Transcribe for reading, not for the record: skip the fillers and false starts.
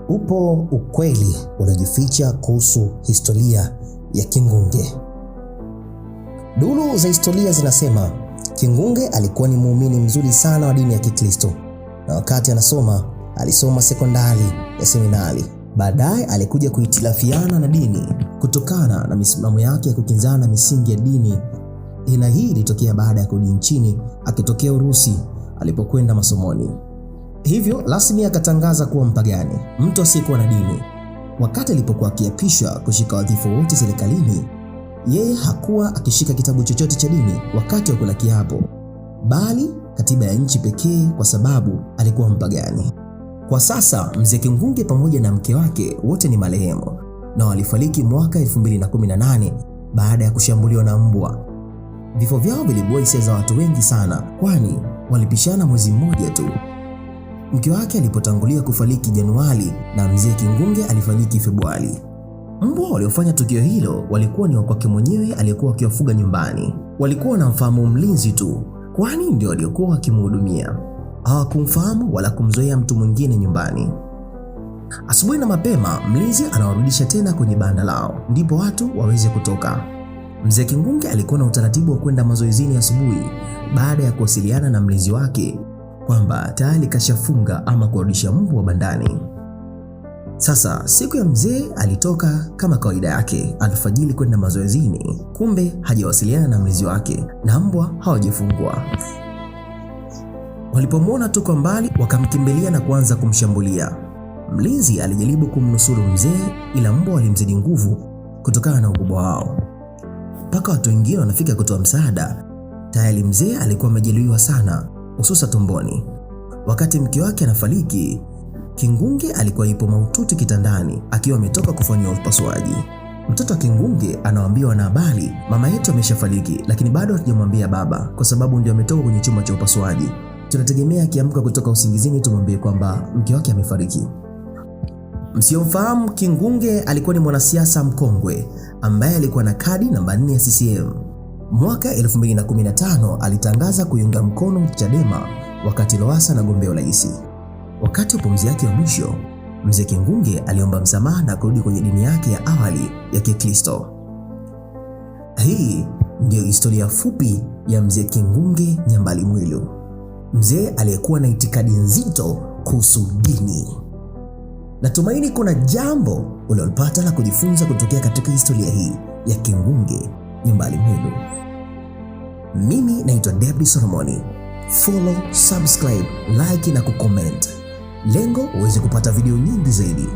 Upo ukweli uliojificha kuhusu historia ya Kingunge. Duru za historia zinasema Kingunge alikuwa ni muumini mzuri sana wa dini ya Kikristo, na wakati anasoma alisoma sekondari ya seminari. Baadaye alikuja kuhitilafiana na dini kutokana na misimamo yake ya kukinzana na misingi ya dini, na hii ilitokea baada ya kurudi nchini akitokea Urusi alipokwenda masomoni. Hivyo rasmi akatangaza kuwa mpagani, mtu asiyekuwa na dini. Wakati alipokuwa akiapishwa kushika wadhifa wote serikalini, yeye hakuwa akishika kitabu chochote cha dini wakati wa kula kiapo, bali katiba ya nchi pekee, kwa sababu alikuwa mpagani. Kwa sasa mzee Kingunge pamoja na mke wake wote ni marehemu na walifariki mwaka 2018 baada ya kushambuliwa na mbwa. Vifo vyao vilibua hisia za watu wengi sana, kwani walipishana mwezi mmoja tu. Mke wake alipotangulia kufariki Januari na mzee Kingunge alifariki Februari. Mbwa waliofanya tukio hilo walikuwa ni wa kwake mwenyewe aliyekuwa akiwafuga nyumbani. Walikuwa wanamfahamu mlinzi tu, kwani ndio waliokuwa wakimhudumia. Hawakumfahamu wala kumzoea mtu mwingine nyumbani. Asubuhi na mapema, mlinzi anawarudisha tena kwenye banda lao, ndipo watu waweze kutoka. Mzee Kingunge alikuwa na utaratibu wa kwenda mazoezini asubuhi baada ya kuwasiliana na mlinzi wake kwamba tayari kashafunga ama kuwarudisha mbwa bandani. Sasa siku ya mzee alitoka kama kawaida yake alfajiri kwenda mazoezini, kumbe hajawasiliana na mlinzi wake na mbwa hawajafungwa. Walipomwona tu kwa mbali wakamkimbilia na kuanza kumshambulia. Mlinzi alijaribu kumnusuru mzee, ila mbwa walimzidi nguvu kutokana na ukubwa wao. Mpaka watu wengine wanafika kutoa msaada, tayari mzee alikuwa amejeruhiwa sana, hususa tumboni. Wakati mke wake anafariki, Kingunge alikuwa yupo mahututi kitandani akiwa ametoka kufanyiwa upasuaji. Mtoto wa Kingunge anawaambia wanahabari, mama yetu ameshafariki, lakini bado hatujamwambia baba kwa sababu ndio ametoka kwenye chumba cha upasuaji. Tunategemea akiamka kutoka usingizini tumwambie kwamba mke wake amefariki. Msiomfahamu, Kingunge alikuwa ni mwanasiasa mkongwe ambaye alikuwa na kadi namba 4 ya CCM. Mwaka 2015 alitangaza kuiunga mkono Chadema wakati Lowassa anagombea urais. Wakati wa pumzi yake ya mwisho, mzee Kingunge aliomba msamaha na kurudi kwenye dini yake ya awali ya Kikristo. Hii ndiyo historia fupi ya mzee Kingunge Nyambali Mwilu, mzee aliyekuwa na itikadi nzito kuhusu dini. Natumaini kuna jambo ulilopata la kujifunza kutokea katika historia hii ya Kingunge Nyambali Mwilu. Mimi naitwa David Solomoni. Follow, subscribe, like na kucomment. Lengo uweze kupata video nyingi zaidi.